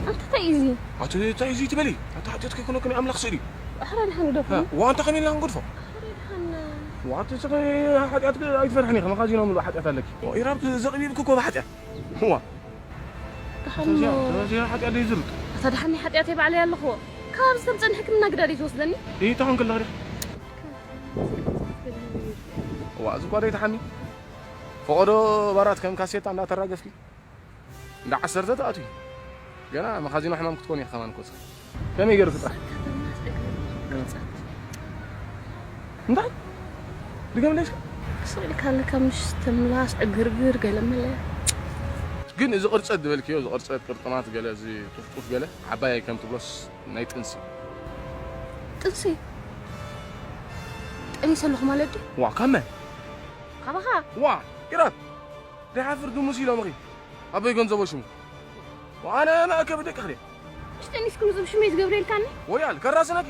ኣንታ እንታይ እዩ እዚ? ኣቲ እንታይ እዚ ትበሊ? ኣቲ ሓጢኣት ከይኮነ ከመይ ኣምላኽ ስእሊ? ኣሕረ ድሓን ግደፉ። ዋ ኣንታ ከመይ ኢልና ክንገድፎ? ኣሕረ ድሓን ዋ ኣቲ ስኺ ሓጢኣት ኣይትፈርሕን ኢኺ። መኻዚኖ ምሉእ ሓጢኣት ኣለኪ። ኢራብ ዘቕቢብኪ እኮ ብሓጢኣት። ዋ ድሓን ተዚያ ተዚያ ሓጢኣት ደይ ዝርጥ። ኣታ ድሓን ሓጢኣተይ ባዕለይ ኣለኹ። ካብ ዝተምፀን ሕክምና ግዳድ ትወስደኒ? ይታውን ከላ ዲኻ? ዋ እዚ ኳ ደይ ተሓሚ። ፈቐዶ ባራት ከም ካሴታ እንዳተራገፍኪ እንዳ ዓሰርተ ተኣትዩ። ገና መኻዚኖ ሕማም ክትኮን ኢኻ ከማን ኮስ። ከመይ ገይሩ ፍጥራ? እንታይ? ድገም ደሽ? ስእሊ ካለካ ምሽ ተምላስ ዕግርግር ገለመለ። ግን እዚ ቅርጸት ዝበልክዮ እዚ ቅርጸት ቅርጥማት ገለ እዚ ጡፍጡፍ ገለ ዓባይ ከም ትብሎስ ናይ ጥንሲ ጥንሲ ጠኒሰ ኣለኹ ማለት ድዩ? ዋ ካብ መን ካባኻ ዋ ኢራት ደሓፍር ድሙስ ኢሎምኺ ኣበይ ገንዘቦ ሽሙ ኣነ መእከብ ደቂ ክልየ ምሽ ጠኒስኩም ዝም ሽመይ ዝገብረልካኒ ወያል ከራስነኪ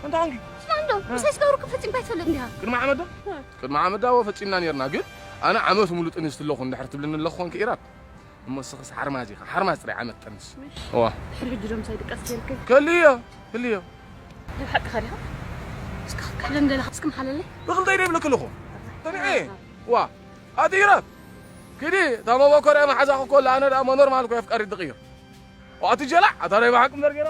እንታይ ኾንኪ ስማንዶ ምሳይ ዝገብሩ ክፈፂምካ ይትፈልጥ እንዲኻ ቅድሚ ዓመት ዶ ቅድሚ ዓመት ዳዎ ፈፂምና ነርና ግን ኣነ ዓመት ሙሉ ጥንስ ኣለኹ እንድሕር ትብልኒ ኣለኹ ኮንኪ ኢራት እሞ ስኽስ ሓርማዝ ኢኻ ሓርማዝ ጥራይ ዓመት ጠንስ ዋ ድሕሪ ሕጂ ዶ ምሳይ ድቀስ ጌርክ ከልዮ ከልዮ ናይ ሓቅኻ ዲኻ እስካ ክትክሕደን ደለኻ እስኪ ምሓለለይ ብክልተይ ደይብለክ ኣለኹ ተኒዐ ዋ ኣቲ ኢራት ክዲ እታ መበኮርያ መሓዛኹ ኮላ ኣነ ደኣ ኖርማል ኮ ኣፍቃሪት ድቕይር ኣቲ ጀላዕ ኣታ ናይ ብሓቂ እምበር ገይራ